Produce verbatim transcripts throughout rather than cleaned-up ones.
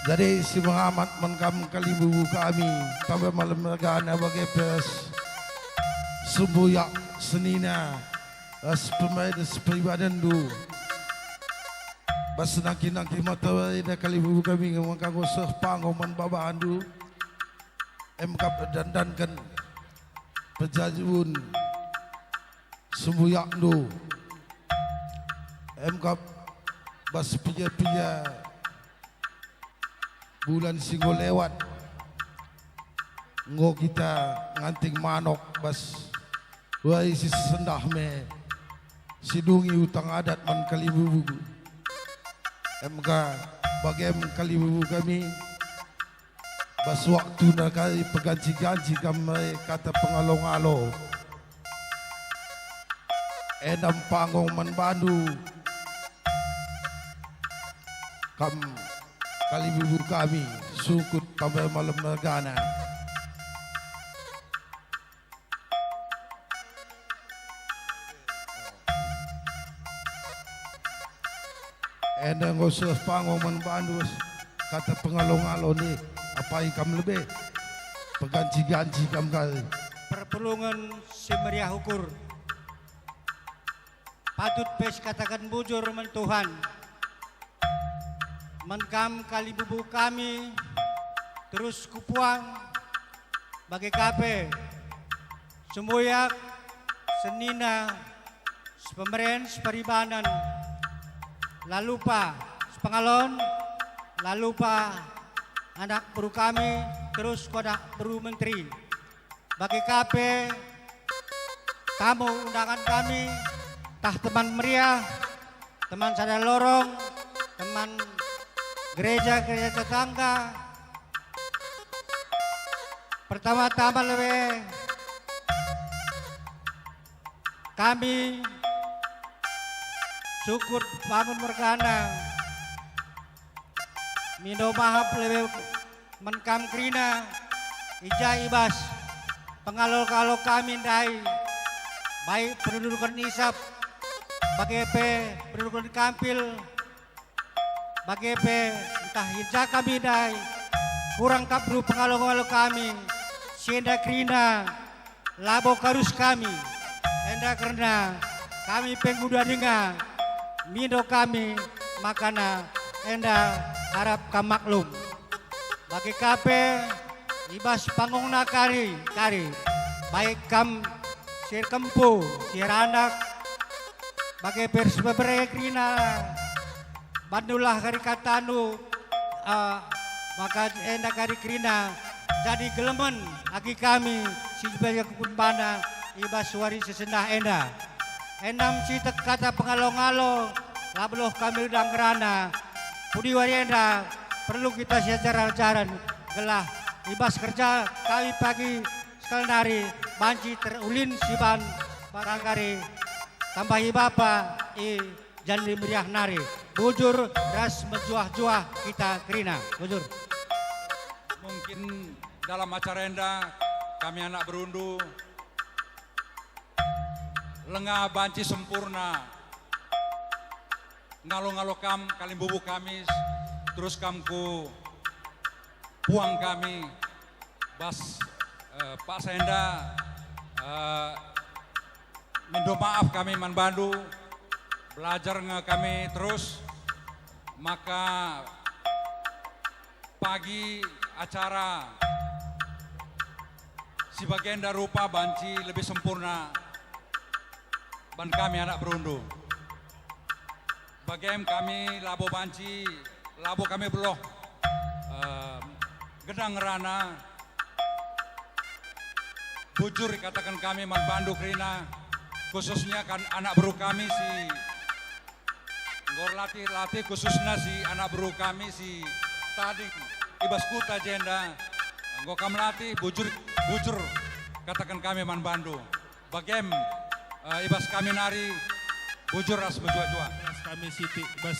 Jadi si mehamat man kam kalimbubu kami, taba malem mergana bage pe ras sembuyak senina, ras pemain ras peribanenndu. Bas nangki-nangki mata wari enda kalimbubu kami enggo seh panggung man babandu, em kap dandanken pejabun sembuyakndu, em kap bas piga-piga bulan si enggo lewat, enggo kita nganting manok bas wari si sendah me, si dungi utang adat man kalimbubu. Em ka bagem kalimbubu kami, bas waktuna kari peganci-ganci kam merkata pengalo-ngalo. Enda me panggung man bandu kam kalimbubu kami, sukut tamba malem mergana. Enda enggo seh panggung man bandu kata pengalo-ngalo nih, apai kam lebe, peganci-ganci kam kari. Perpulungen si meriah ukur. Patut pe sikataken bujur man Tuhan, man kam kalimbubu kami, terus kupuang, bage ka pe sembuyak, senina, sepemeren, seperibanen, la lupa sepengalon, la lupa anak beru kami, terus ku anak beru menteri. Bage ka pe tamu undangan kami, tah teman meriah, teman sada lorong, teman gereja, gereja tetangga. Pertama-tama lebe kami sukut bangun mergana. Mindo maaf lebe man kam kerina, i ja i bas pengalo-ngalo kami ndai, baik penduduken isap, bage pe penduduken kampil, bage pe ntah i ja kami ndai, kurang kap reh pengalo-ngalo kami, si enda kerina labo karus kami, enda kerna kami pe nguda denga, mindo kami makana enda arap kam maklum. Bage ka pe i bas panggungna kari, kari, baik kam si erkempu, si eranak, bage pe si bebere kerina, bandulah kari katandu, ah, maka enda kari kerina jadi gelemen agi kami si bage kukun bana i bas wari si sendah enda. Enda me sitik kata pengalo-ngalo, la beluh kami ledang ngerana. Pudi wari enda perlu kita siajar-ajaren, gelah i bas kerja kami pagi sekali nari banci terulin siban barangkari tambahi bapa i jandi meriah nari. Bujur ras mejuah-juah kita kerina. Bujur. Mungkin dalam acara enda kami anak berundu langa banci sempurna ngalo-ngalo kam kalimbubu kami, terus kam ku puang kami bas, eh, paksa enda, eh, mindo maaf kami man bandu, belajar nge kami terus, maka pagi acara si bagenda rupa banci lebih sempurna ban kami anak berundu. Bagem kami labo banci, labo kami beluh, eh, gedang ngerana. Bujur ikataken kami man bandu kerina, khususnya kan anak beru kami si enggo erlatih-latih, khususna si anak beru kami si tading i bas kuta jenda. Enggo kam latih, bujur, bujur kataken kami man bandu. Bagem, eh, i bas kami nari bujur ras mejuah-juah. Ras kami sitik bas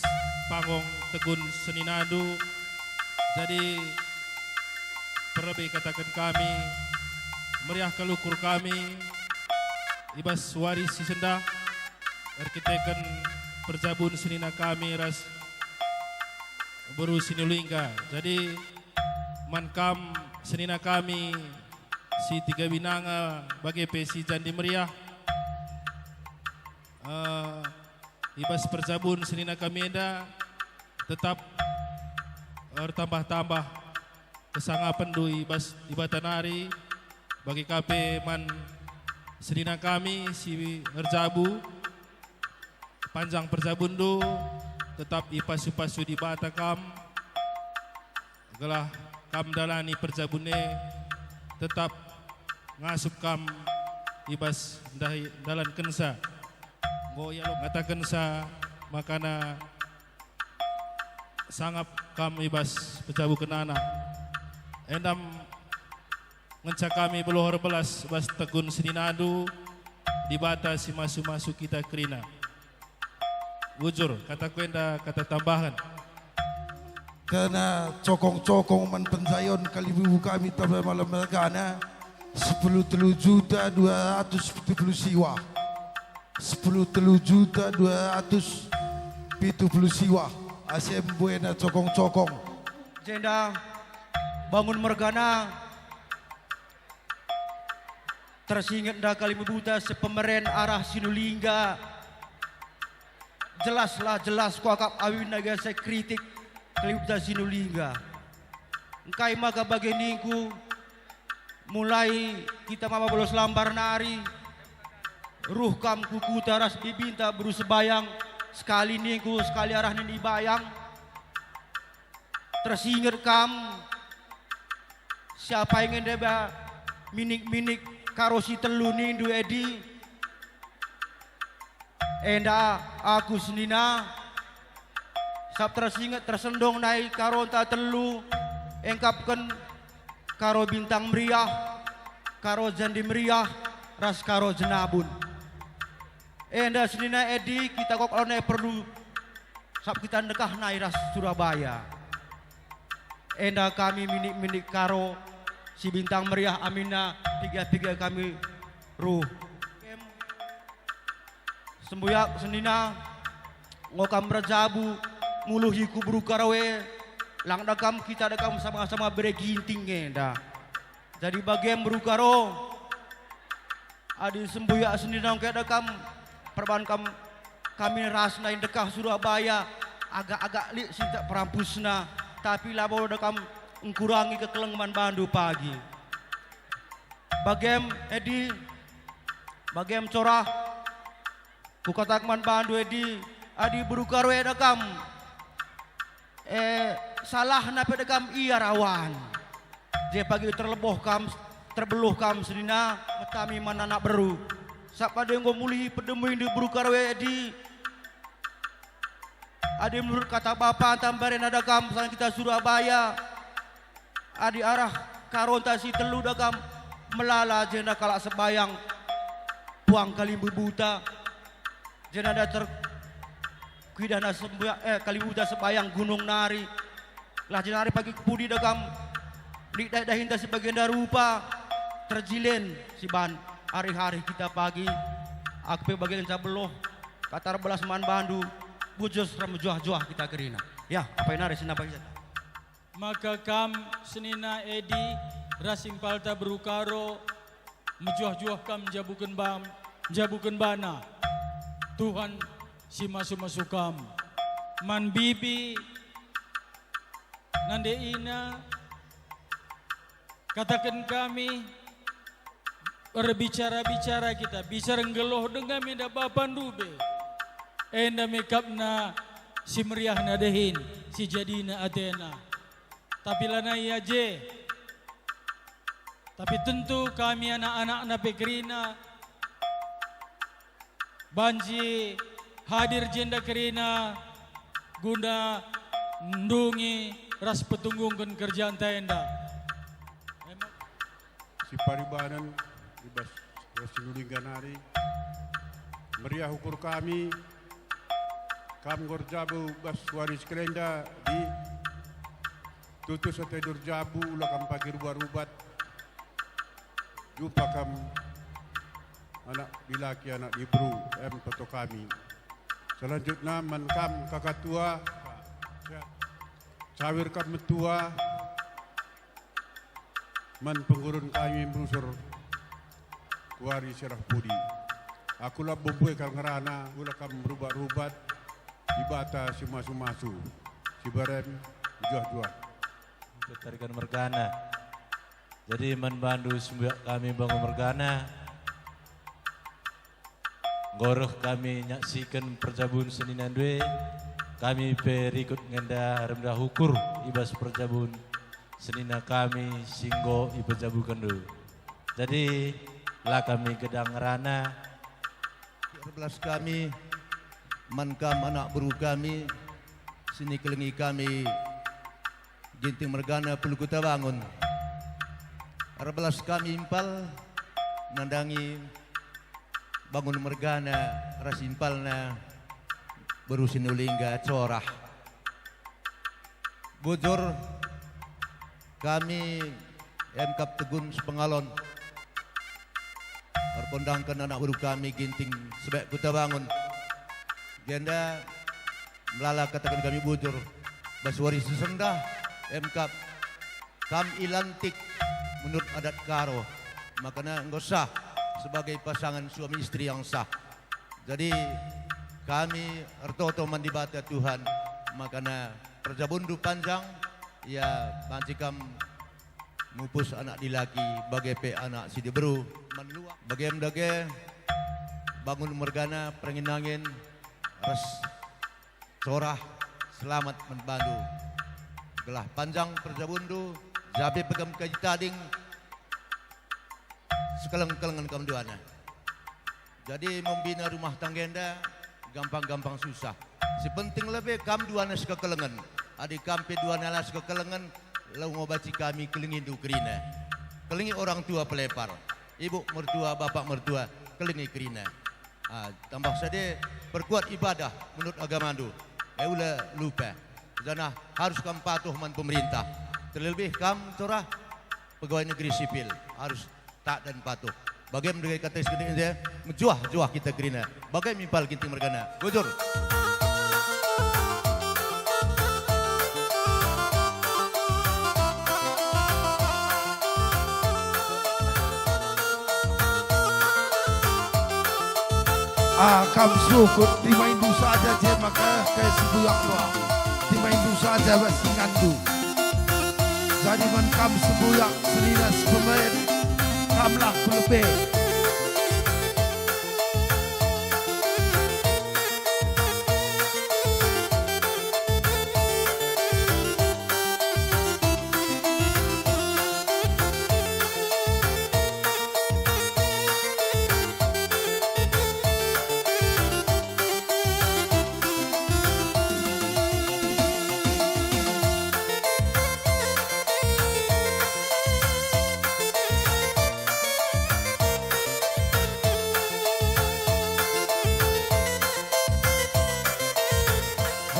panggung tegun seninandu. Jadi, perlebe kataken kami, meriah kal ukur kami i bas wari si sendah, erkiteken perjabun senina kami ras Beru Sinulingga. Jadi, man kam senina kami si Tiga Binanga, bage pe si Jandi Meriah, eh, i bas perjabun senina kami enda tetap ertambah-tambah kesangapenndu i bas Dibata nari, bage ka pe man senina kami si erjabu. Panjang perjabunndu, tetap ipasu-pasu Dibata kam, gelah kam ndalani perjabun e, tetap ngasup kam i bas ndahi ndalankenca. Enggo ia ngatakenca makana sangap kam i bas pejabuken anak. Enda ngenca kami beluh erbelas bas tekun seninandu, Dibata si masu-masu kita kerina. Bujur, kataku enda kata tambahen. Kena cokong-cokong man penjayon kalimbubu kami taba malem mergana, sepuluh telu juta dua ratus pitu puluh siwa. Sepuluh telu juta dua ratus pitu puluh siwa, ase mbuena cokong-cokong. Jenda bangun mergana, tersinget nda kalimbubuta sepemeren arah Sinulingga. Jelaslah jelas kuakap awinna asa kritik kalimbubuta Sinulingga. Engkai maka bage ningku, mulai kita maba Bolos Lambar nari, ruh kam ku kuta ras bibinta beru Sebayang, sekali ningku, sekali arah nini bayang. Tersinget kam, siapa enda ba minik-minik karo si telu nindu edi? Enda aku senina, sab tersinget tersendong nai karonta telu, engkapken karo Bintang Meriah, karo Jandi Meriah, ras karo Jenabun. Enda senina edi kita kok nai perlu, sab kita ndekah nai ras Surabaya. Enda kami minik-minik karo si Bintang Meriah aminna piga-piga kami ruh. Sembuyak senina, enggo kam erjabu muluhi ku beru Karo e, lang da kam kita da kam sama-sama bere ginting enda. Jadi bagem beru Karo, adi sembuyak senina engkai da kam, perban kam kami ras nai ndekah Surabaya, agak-agak lit sintak perampusna, tapi labo da kam engkurangi kekeleng man bandu pagi. Bagem edi, bagem corah, kukataken man bandu edi, adi beru Karo e da kam, e, salahna pe da kam ia rawan. Je pagi terleboh kam, terbeluh kam senina metami man anak beru. Sab adi enggo mulihi pedemuindu beru Karo e edi, adi menurut kata bapanta mbarena da kam sana kita Surabaya, adi arah karonta si telu da kam melala jenda kalak Sebayang puang kalimbubuta, jenda da ter-, kuidahna sembuyak, eh, kalimbubuta Sebayang gunung nari. Lah jenari pagi ku pudi da kam, lit dahi-dahinta si bagenda rupa, terjilin si ban ari-ari kita pagi, aku pe bagenca beluh, kata erbelas man bandu, bujur ras mejuah-juah kita kerina. Ya, apai nari si nampai jata. Maka kam senina edi ras impalta beru Karo, mejuah-juah kam njabuken bam-, njabuken bana. Tuhan si masu-masu kam. Man bibi nande ina, kataken kami, erbicara-bicara kita, bicara nggeluh denga minda bapanndu be. Enda me kapna si meriahna dahin, si jadina atena. Tapi lanai ia je. Tapi tentu kami anak-anakna pe kerina banci hadir jenda kerina guna ndungi ras petunggungken kerjanta enda. Si paribanen i bas Sinulingga nari. Meriah ukur kami, kam enggo erjabu bas wari si kalenda di tutus atendu erjabu, ula kam pagi rubat-rubat. Jumpa kam anak dilaki, anak diberu, em toto kami. Selanjutna man kam kakatua, sehat. Tawir kap metua man penggurun kami mbusur kuari sirah pudi. Aku labo mbue kal ngerana, ula kam merubat-rubat, Dibata si masu-masu, si berem mejuah-juah. Petarikan mergana. Jadi man bandu sembuyak kami bangun mergana. Enggo reh kami nyaksiken perjabun senina ndue, kami pe rikut ngenda rendah ukur i bas perjabun senina kami si enggo ipejabukenndu. Jadi, la kami gedang ngerana. Erbelas kami man kam anak beru kami, si nikelengi kami Ginting mergana Pulu Kutabangun. Erbelas kami impal nandangi bangun mergana ras impalna beru Sinulingga Corah. Bujur, kami emkap Tegun Sepengalon erkondangken anak beru kami Ginting Sebek Kutabangun. Jenda melala kataken kami bujur, bas wari si sendah, emkap kam ilantik menurut adat Karo, makana enggo sah sebagai pasangan suami istri yang sah. Jadi, kami ertoto man Dibata Tuhan, makana perjabunndu panjang, ia banci kam mupus anak dilaki, bage pe anak si diberu man luah. Bagem dage, bangun mergana Perangin-angin ras Corah, selamat man bandu. Gelah panjang perjabunndu, jabe pegem kaji tading, sekeleng-kelengen kam duana. Jadi membina rumah tangga enda gampang-gampang susah. Si penting lebe kam duana sekekelengen. Adi kam pe duana la sekekelengen, la enggo banci kami kelengindu kerina. Kelengi orang tua pelepar, ibu mertua, bapak mertua, kelengi kerina. Ah, tambah sade, perkuat ibadah menurut agamandu. E, ula lupa. Janah harus kam patuh man pemerintah. Terlebih kam, Corah, pegawai negeri sipil, harus taat dan patuh. Bage me dage kata si gendek enda, mejuah-juah kita kerina. Bage me impal Ginting mergana. Bujur. Ah, kam sukut, timaindu saja je maka kai si buyak doa. Timaindu saja bas ingandu. Jadi man kam sembuyak senina sepemain, kamlah ku lebe.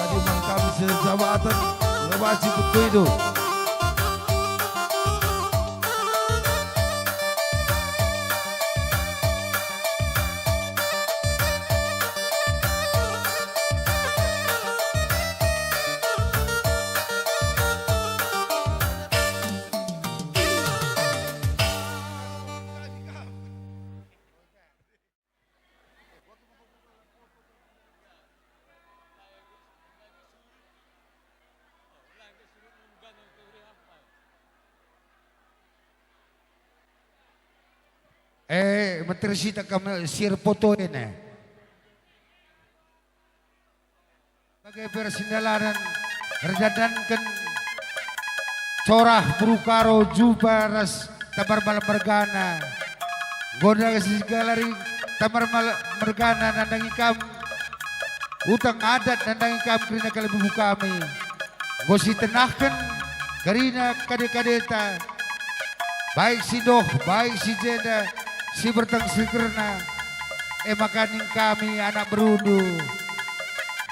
Jadi man kami sejabatan, ngebaji betul itu. Eh, meter sita kam sir foto ene. Bage pe ersindalanen erdandanken Corah Beru Karo Juba ras Tambar Malem mergana. Enggo dage si galari Tambar Malem mergana nandangi kam. Utang adat nandangi kam kerina kalibebu kami. Enggo si tenahken kerina kade-kadeta, baik si doh, baik si jenda, si bertang si kerna. E maka ning kami anak berundu,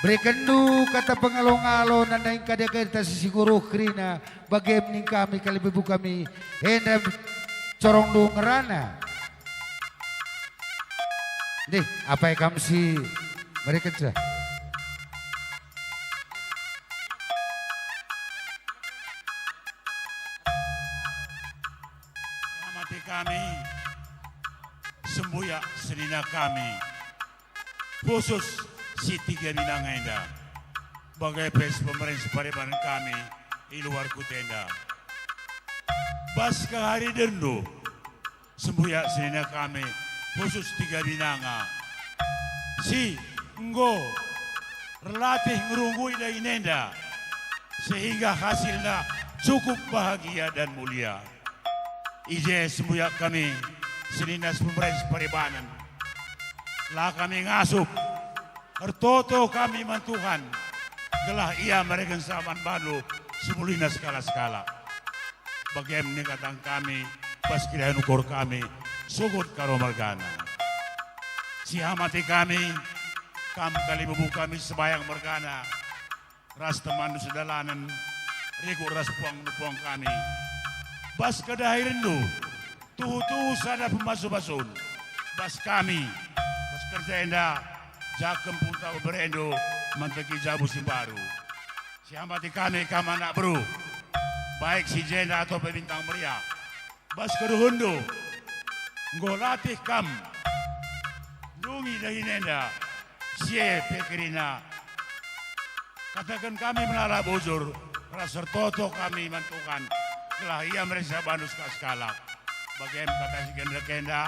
berekenndu kata pengalo-ngalo nandangi kade-kadeta si siguruh kerina, bagem ning kami kalibebu kami, enda corongndu ngerana. Ndih, apai kam si merekenca? Sembuyak senina kami, khusus si Tiga Binanga enda, bage pe si pemeren si paribanen kami i luar kuta enda. Bas kehadirenNdu, sembuyak senina kami, khusus Tiga Binanga, si enggo erlatih ngerunggui dahin enda, sehingga hasilna cukup bahagia dan mulia. I je sembuyak kami, senina si pemeren si paribanen. La kami ngasup, ertoto kami man Tuhan, gelah Ia mereken saman bandu si mulihna sekalak-sekalak. Bagem nikatan kami, bas keriahen ukur kami, sukut Karo mergana. Sihamati kami, Kam kalimbubu kami sembayang mergana, ras temanNdu sedalanen, rikut ras puangNdu puang kami. Bas kedahirenNdu, tuhu-tuhu sada pemasu-masun, bas kami, bas kerja enda, jakem punta bebereNdu, manteki jabu si mbaru. Sihamati kami Kam anak beru, baik si jenda atau pe Bintang Meriah. Bas keduhenNdu, enggo latih Kam ndungi dahin enda, si e pe kerina. Kataken kami melala bujur, ras ertoto kami man Tuhan, gelah Ia meresa bandu sekalak-sekalak. Bagem kata si kenda-kenda,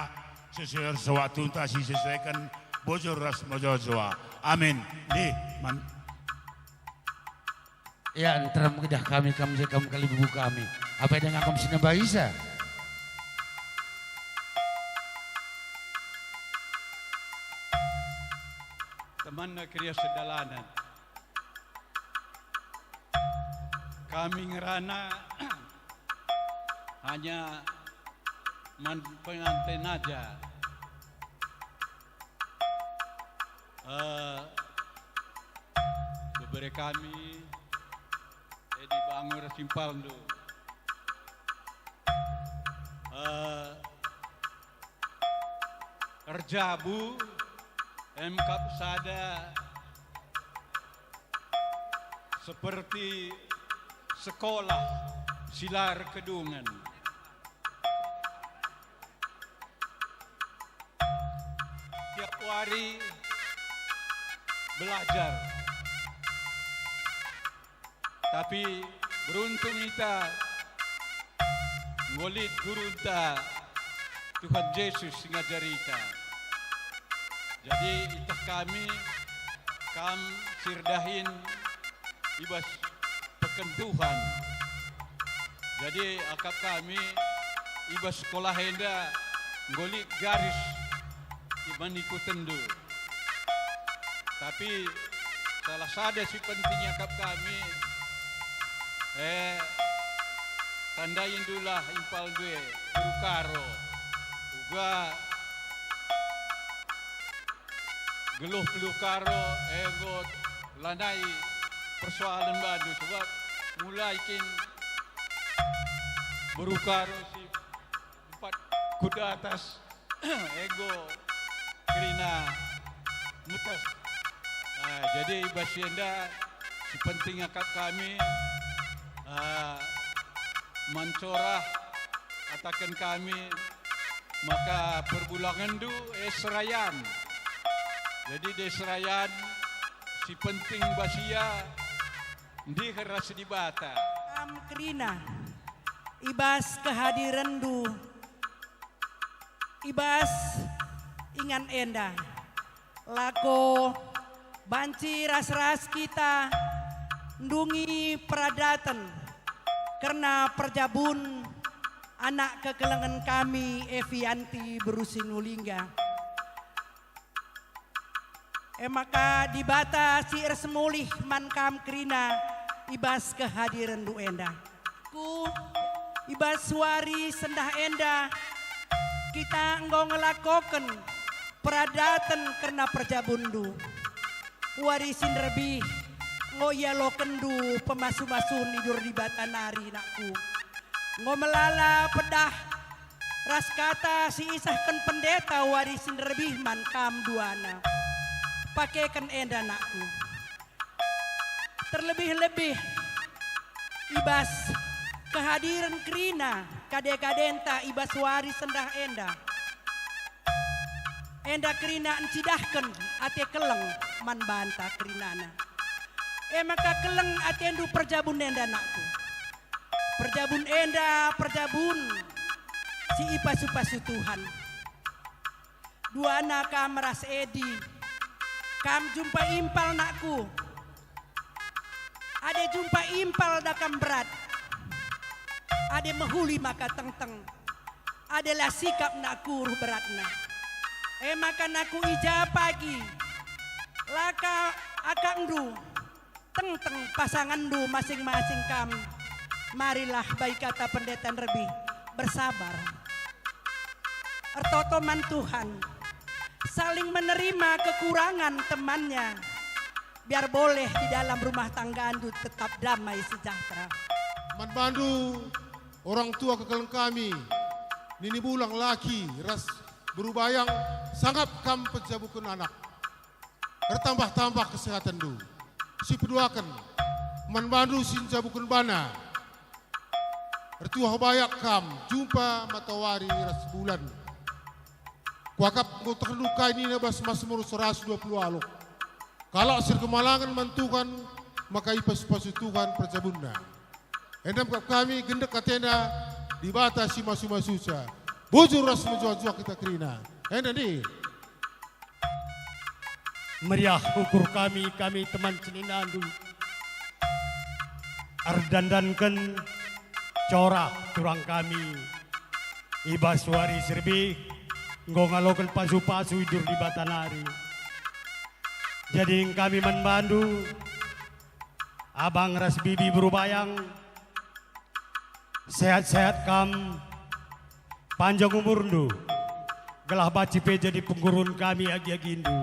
sesuai ras waktunta si sesuaiken bujur ras mejuah-juah. Amin. Ndih, man- Ya, nterem idah kami Kam je Kam kalimbubu kami. Apai denga Kam si nembahisa? Temanna kerina sedalanen. Kami ngerana hanya man penganten aja. Eh, bebere kami, Edi Bangur Simpalndu. Eh, erjabu, emkap sada seperti sekolah si la erkedungen. Tiap wari belajar. Tapi beruntung ita enggo lit gurunta Tuhan Jesus si ngajarita. Jadi iteh kami, kam si erdahin i bas peken Tuhan. Jadi akap kami i bas sekolah enda enggo lit garis i man ikutendu. Tapi salah sada si penting akap kami, eh, tandaindulah impalndu e, Guru Karo. Uga geluh Guru Karo, eh, enggo lanai persoalen bandu, sebab mulai kin Guru Karo si empat kuda atas enggo kerina metes. Ah, jadi i bas si enda si penting akap kami, ah, mancorah ataken kami maka perbulangenndu e serayan. Jadi de serayan si penting bas ia ndiher ras Dibata. Kam kerina i bas kehadirenndu i bas ingan enda. Lako banci ras-ras kita ndungi peradaten kerna perjabun anak kekelengen kami Evianti Beru Sinulingga. E maka Dibata si ersemulih man kam kerina i bas kehadirenndu enda. Ku, i bas wari sendah enda, kita enggo ngelakoken peradaten kerna perjabunndu. Wari si nderbih enggo ialokenndu pemasu-masun i bas Dibata nari, nakku. Enggo melala pedah ras kata si isehken pendeta wari si nderbih man kam duana. Pakeken enda, nakku. Terlebih-lebih i bas kehadiren kerina kade-kadenta i bas wari sendah enda. Enda kerina encidahken ate keleng man banta kerinana. E maka keleng atendu perjabun enda, nakku. Perjabun enda perjabun si ipasu-pasu Tuhan. Duana kam ras Edi, kam jumpa impal, nakku. Adi jumpa impal da kam berat, adi mehuli maka tengteng, adi la sikap, nakku, ruh beratna. E maka, nakku, i ja pagi la ka akapndu, tengteng pasangenndu masing-masing kam. Marilah bai kata pendeta Nderbih, bersabar. Ertoto man Tuhan, saling menerima kekurangan temannya, biar boleh di dalam rumah tanggandu tetap damai sejahtera. Man bandu, orang tua kekeleng kami, nini bulang laki ras beru bayang, sangap kam pejabuken anak. Ertambah-tambah kesehatenndu. Sipeduaken, man bandu si njabuken bana. Ertuah bayak kam, jumpa matawari ras bulan. Kuakap enggo tehndu kai nina bas Masmur seratus dua puluh waluh. Kalak si erkemalangen man Tuhan, maka ipasu-pasu Tuhan perjabunna. Enda kap kami gendek atena Dibata si masu-masusa. Bujur ras mejuah-juah kita kerina. Enda ndi. Meriah ukur kami, kami teman seninandu. Erdandanken corah turang kami i bas wari si erbih, enggo ngaloken pasu-pasu idur Dibata nari. Jadi kami man bandu, abang ras bibi beru bayang, sehat-sehat kam, panjang umurndu, gelah banci pe jadi penggurun kami agi-agindu.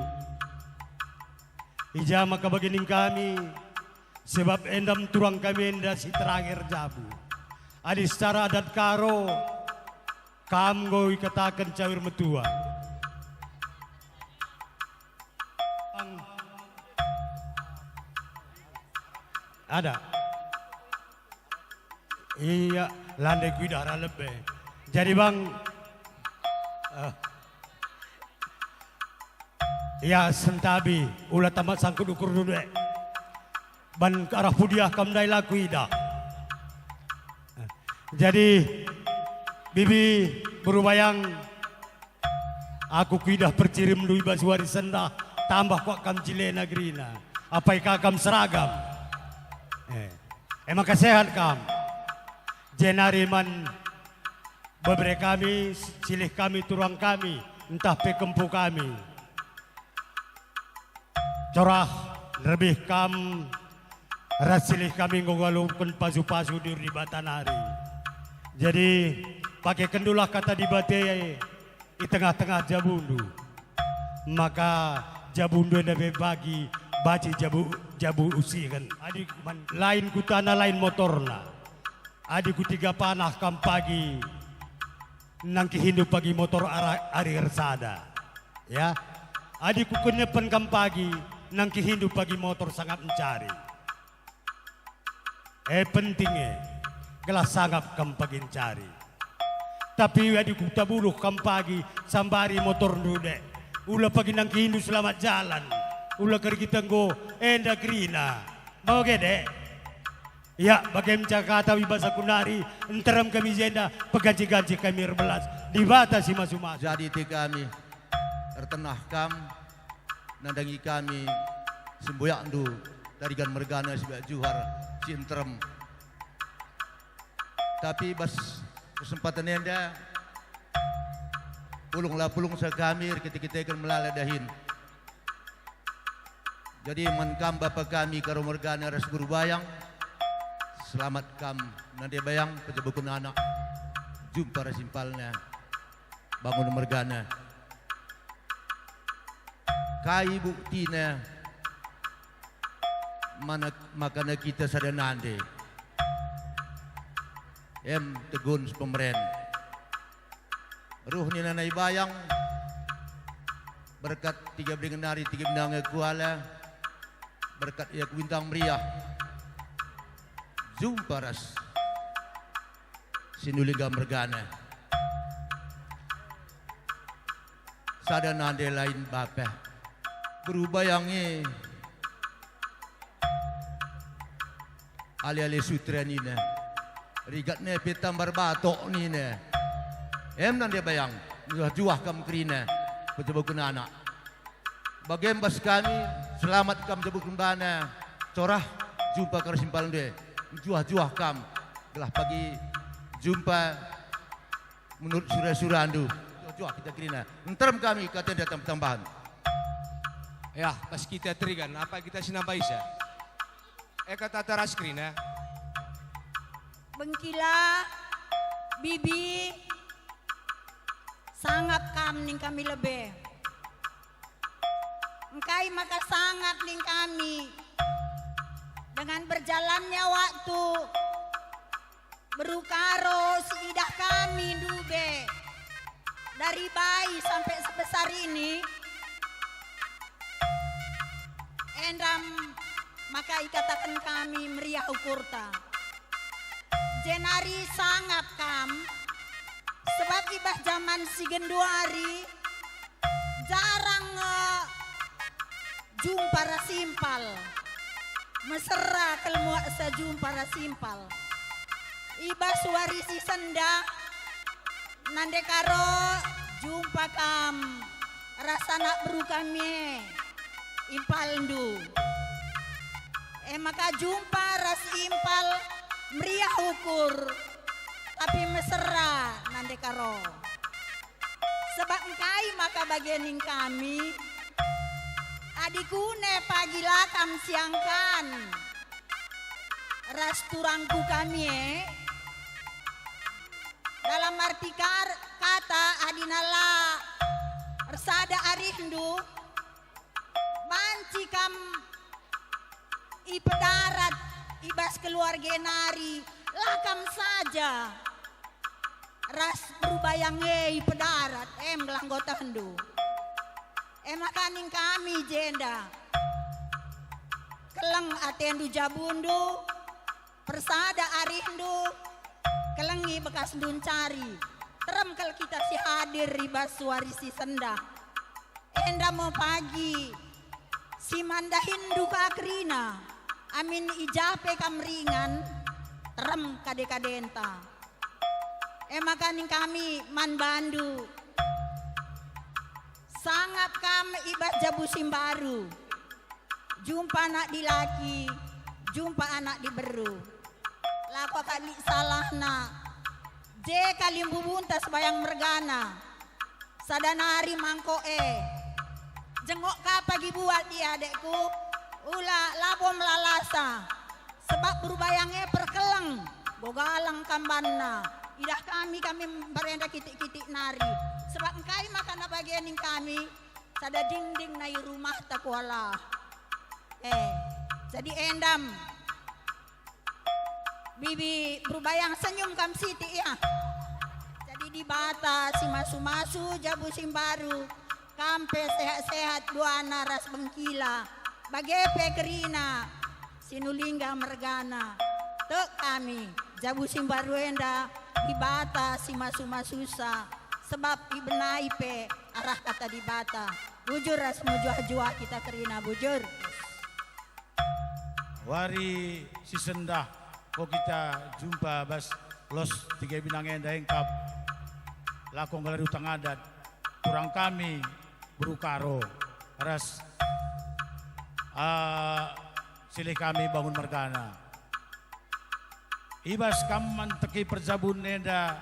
I ja maka bage ning kami, sebab enda me turang kami enda si terakhir jabu. Adi secara adat Karo, kam enggo ikataken cawir metua. Ang-, ada. Iya, la ndai kuidah arah lebe. Jadi, Bang, eh, ya, sentabi, ula tambah sangkut ukur dulu, eh. Ban arah pudiah kam ndai la kuidah. Jadi, Bibi, Beru Bayang, aku kuidah percirimndu i bas wari sendah, tambah kuakap kam jilena gerina. Apai ka kam seragam. Eh. E maka sehat kam. Jenari man bebere kami, silih kami, turang kami, ntah pe kempu kami. Corah, nderbih kam ras silih kami enggo ngaloken pasu-pasu idur Dibata nari. Jadi, pakekendulah kata Dibata i tengah-tengah jabundu. Maka jabundu enda pe bagi banci jabu, jabu usihen. Adi man, lain kutana, lain motorna. Adi kutiga panah kam pagi, nangkihindu pagi motor ara-, ari ersada. Ya. Adi kukenepen kam pagi, nangkihindu pagi motor sangap ncari. E penting e, gelah sangap kam pagi ncari. Tapi adi kutabuluh kam pagi, sambari motorndu dek. Ula pagi nangkihindu selamat jalan. Ula kari kita enggo enda kerina. Bage dek. Ya, bage me kata i bas aku nari, nterem kami jenda, peganci-ganci kami erbelas. Dibata si masu-masu. Jadi ate kami ertenah kam, nandangi kami semboyakndu, Tarigan mergana si bayak juhar, si nterem. Tapi bas kesempaten enda, pulung la pulung sa kami erkite-kiteken melala dahin. Jadi man kam bapa kami Karo mergana ras Beru Bayang, selamat kam nande Bayang, pejabuken anak, jumpa ras impalna, bangun mergana. Kai buktina mana, makana kita sada nande? Em tegun si pemeren. Ruh nina nai Bayang, berkat tiga belingan nari tiga benange kuala, berkat ia ku bintang meriah. Jumpa ras Sinulingga mergana. sada nande lain bapa. Beru Bayang e, ale-ale Sutra nina, rigat ne pe tambar batok nina. Em nande Bayang, juah-juah kam kerina, pejabuken anak. Bage bas kami, selamat kam jabuken bana, corah jumpa kami simpal nde, juah-juah kam, gelah pagi jumpa menurut sura-surandu, juah-juah kita kerina. Nterem kami katenda tambah-tambahan. Yah, bas kita terigan, apa kita si nambahisa? E kata taras kerina. Bengkila, Bibi, sangap kam ning kami lebe. Engkai maka sangap ning kami? Dengan berjalannya waktu, beru Karo si idah kami ndube dari bayi sampe sebesar ini, enda maka ikataken kami meriah ukurta. Jenari sangap kam, sebab i bas jaman si genduari jarang nge jumpa ras simpal. Mesera kal muaksa jumpa ras simpal. I bas wari si sendah, nande Karo, jumpa kam ras anak beru kami e, impalndu. E maka jumpa ras impal meriah ukur, tapi mesera nande Karo. Sebab engkai maka bage ning kami? Adi kune pagi la kam siangkan ras turangku kami e? Dalam arti kar-, kata, adina la ersada arihndu, banci kam ipedarat i bas keluarga e nari, la kam saja ras beru Bayang e ipedarat, em gelah nggotehndu. E maka ning kami jenda, keleng atendu jabundu, persada arihndu, kelengi bekasndu ncari, terem kal kita si hadir i bas wari si sendah. Enda me pagi si man dahinndu ka kerina, amin i ja pe kam ringan, terem kade-kadenta. E maka ning kami man bandu, sangap kam i bas jabu si mbaru, jumpa anak dilaki, jumpa anak diberu. Lako kak lit salahna, je kalimbubunta sebayang mergana. Sada nari mangko e. Jengok ka pagi buat ia, adekku. Ula, labo melalasa. Sebab beru Bayang e perkeleng, gogalang kambanna. Idah kami, kami mbarenda kitik-kitik nari. Sebab engkai maka na bage ning kami, sada dingding nai rumahta kuala. Eh, jadi endam. Bibi beru Bayang, senyum kam sitik, ya. Jadi Dibata si masu-masu jabu si mbaru, kam pe sehat-sehat duana ras bengkila, bage pe kerina si Nulingga mergana. Tek kami, jabu si mbaru enda Dibata si masu-masusa, sebab ibenai pe arah kata Dibata. Bujur ras mejuah-juah kita kerina, bujur. Wari si sendah, ko kita jumpa bas los tiga binang enda engkap lako nggalari utang adat, turang kami beru Karo ras, ah, silih kami bangun mergana. I bas kam manteki perjabun enda,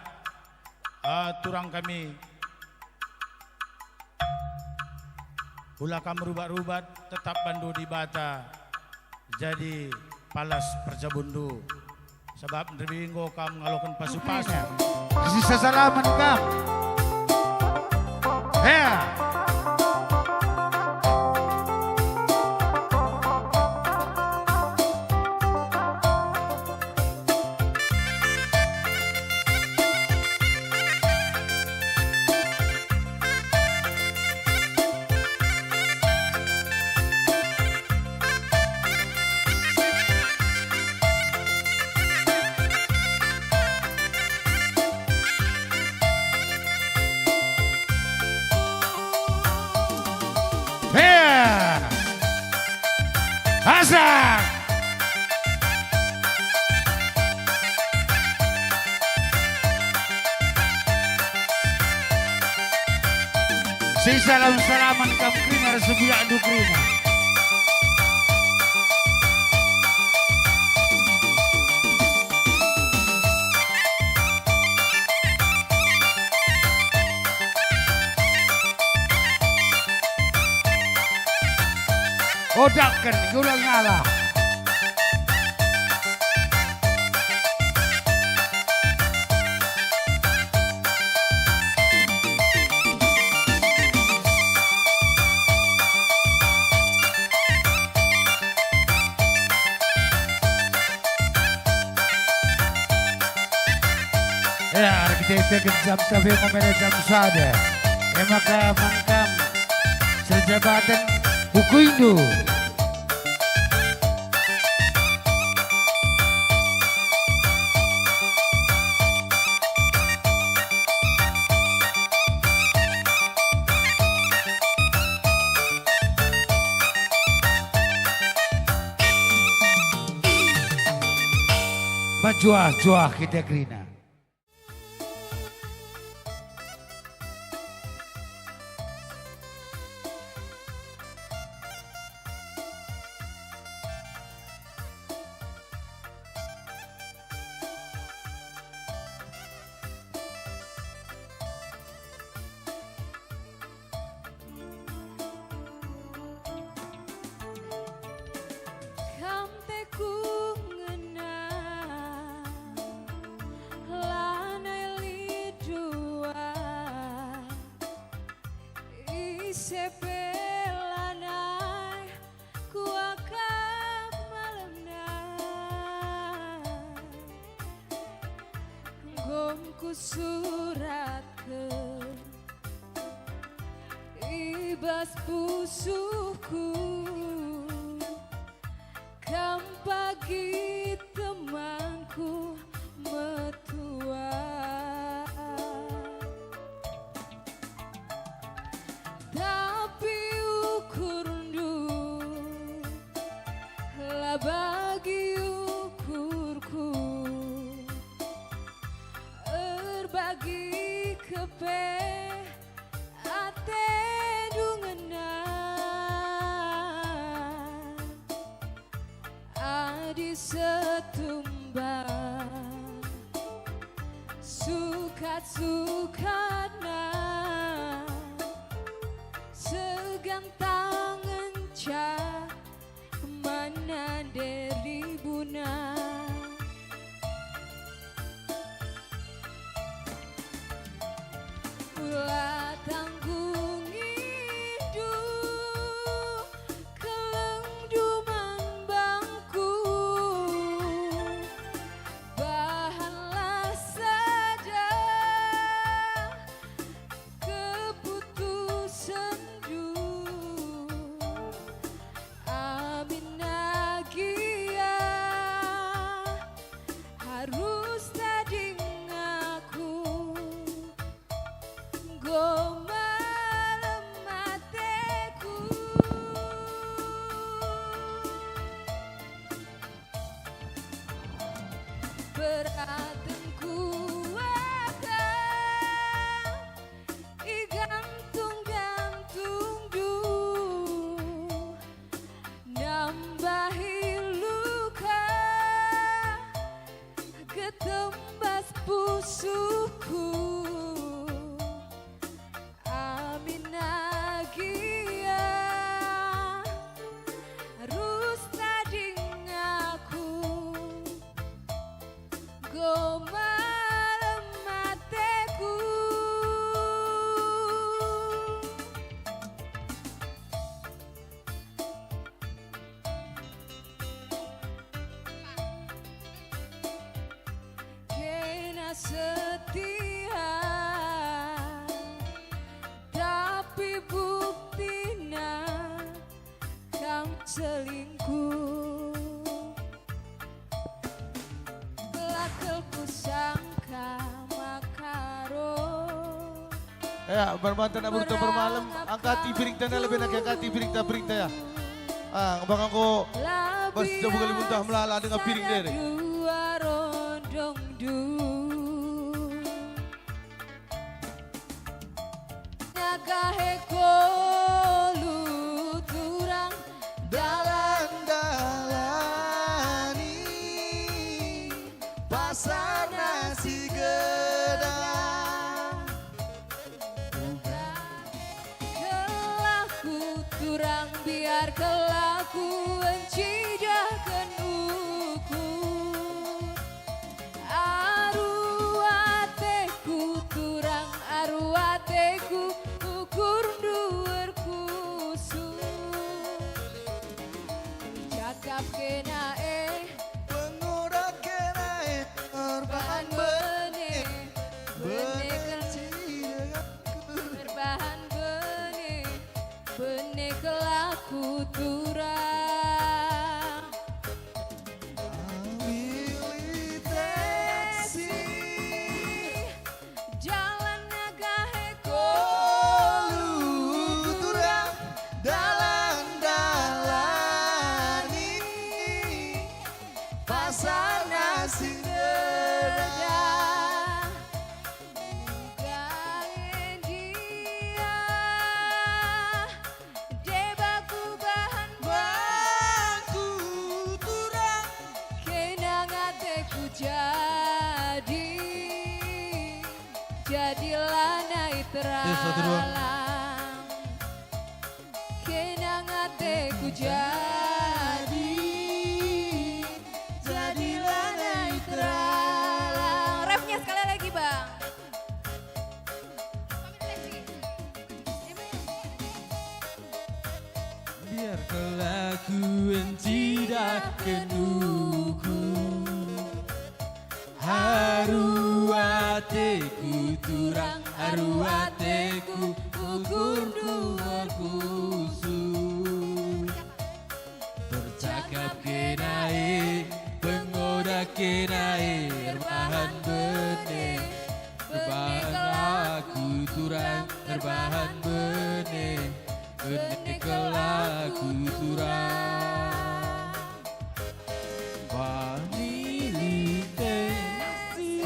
ah, turang kami. Ula kam rubat-rubat, tetap bandu Dibata jadi palas perjabunndu. Sabap nderbih enggo kam ngaloken pasu-pasu. Sisa salamen kam. Hea. Sang. Sisalam-salamen kam kerina ras sebiakndu kerina. Odakken gula ngala. Ya, erkiteken jam tabe ngomene jam sada. E maka mangkam serjabaten bukuindu. Mejuah-juah kita kerina. Kam teku ngena, lanai lit dua, ise pe lanai kuakap malemna. Enggo kusuratken i bas pusuhku, kam pagi temanku metua. Tapi ukurndu la bagi ukurku, erbagi kepe atendu ngena. Adi setumba sukat-sukatna, segantangen ca mana deribuna. Ula tanggungindu kelengndu man bangku, bahanlah sada keputusenndu. Aminna gia arus tading aku, enggo malem ateku. Beratenku akan igantung-gantungndu, nambahi luka getembas pusuhku. Aminna gia arus tading aku, enggo malem ateku. Kena setia, tapi buktina kam selingkuh. Lakelku sangka makaro. Ya, barbanten abu rute permalem, angkati piringta enda lebe nake angkati piringta-piringta ya. Ah, ngebang engko bas jabu kali muntah melala denga piring dere. Dua rondong du. Nagahe kolu turang dalan-dalani pasar nasi gedang. Gelah ku turang, biarkenlah ku encidahken ukur. Aru ateku turang, aru ateku ukur nduerku sung. Cakap kena e, pengoda kena e, erbahan bene, bene kel-, erbahan bene, bene kelaku turang. Pilih teksi. Jalan nagahe kolu turang, dalan-dalani pasar nasi gedang. Gahe ndia. Deba kubahan bangku turang. Kena ngateku jadi, jadi lanai terhalang. Kena ngateku jadi, jadi lanai terhalang. Refnya sekali lagi, Bang. Biarkenlah ku encidahken ukur. Aru ateku turang, aru ateku ukur nduerku sung. Percakap kena e, pengoda kena e, erbahan bene. Erbahan aku turang, erbahan bene, bene kelaku turang. Bani litesi,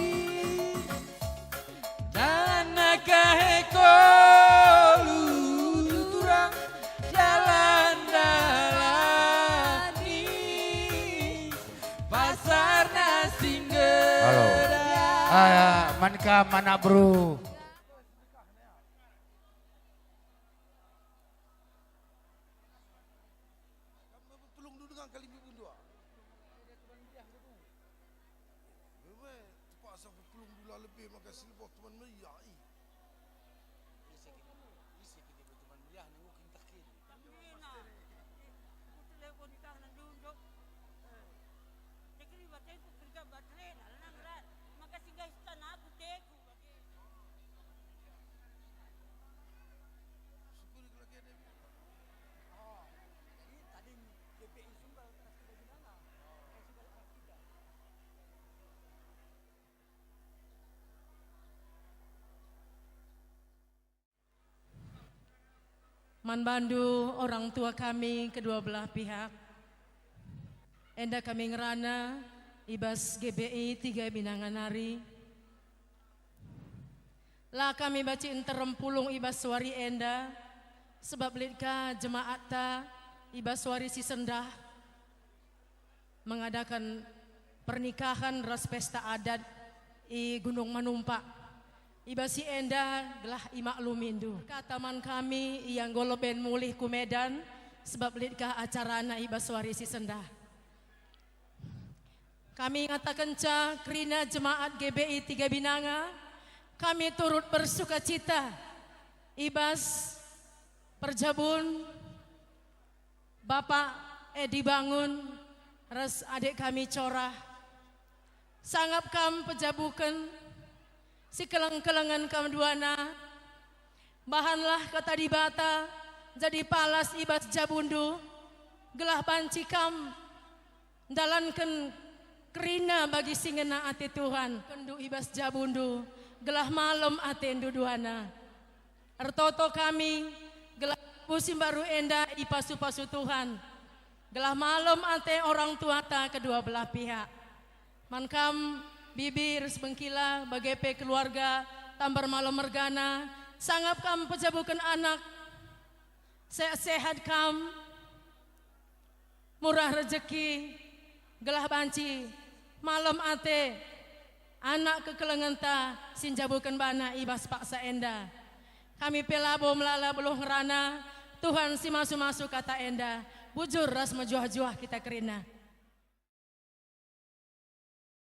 dalan nakahe kolu turang, dalan-dalani. Pasar nasi gedang. Halo. Ah, man kam anak beru. Kam pepulung dulu dengan kali minggu dua. Memang terpaksa pepulung dulu lebih maka si leboh teman meriah, ih. Ise kini, ise kini betuman meriah nunggu kintah kini. Tapi ena, ku telepon ikang nang junjuk. Eh, negeri batengku kerja baterai, nah, nang rat. Maka singgah istana aku teku bagi. Syukuri kalau dia ada. Oh, jadi tadi G B I Sumbar keras kita gimana? Eh, Sumbar keras kita. Man bandu orang tua kami kedua belah pihak, enda kami ngerana i bas G B I Tiga Binanga nari. La kami banci nterem pulung i bas wari enda, sebab lit ka jemaatta i bas wari si sendah mengadakan pernikahan ras pesta adat i Gunung Manumpak. I bas si enda gelah imaklumindu. Kata man kami, ia enggo leben mulih ku Medan, sebab lit ka acarana i bas wari si sendah. Kami ngatakenca kerina jemaat G B I Tiga Binanga, kami turut bersukacita i bas perjabun Bapak Edi Bangun ras adik kami Corah. Sangap kam pejabuken, sikeleng-kelengen kam duana. Bahanlah Kata Dibata jadi palas i bas jabundu, gelah banci kam ndalanken kerina bagi si ngena ate Tuhan. Kendu i bas jabundu, gelah malem atendu duana. Ertoto kami, gelah si mbaru enda ipasu-pasu Tuhan. Gelah malem ate orang tuata kedua belah pihak. Man kam, Bibi ras Bengkila, bage pe keluarga Tambar Malem mergana, sangap kam pejabuken anak, sehat-sehat kam, murah rejeki, gelah banci malem ate anak kekelengenta si njabuken bana i bas paksa enda. Kami pe labo melala beluh ngerana, Tuhan si masu-masu kata enda, bujur ras mejuah-juah kita kerina.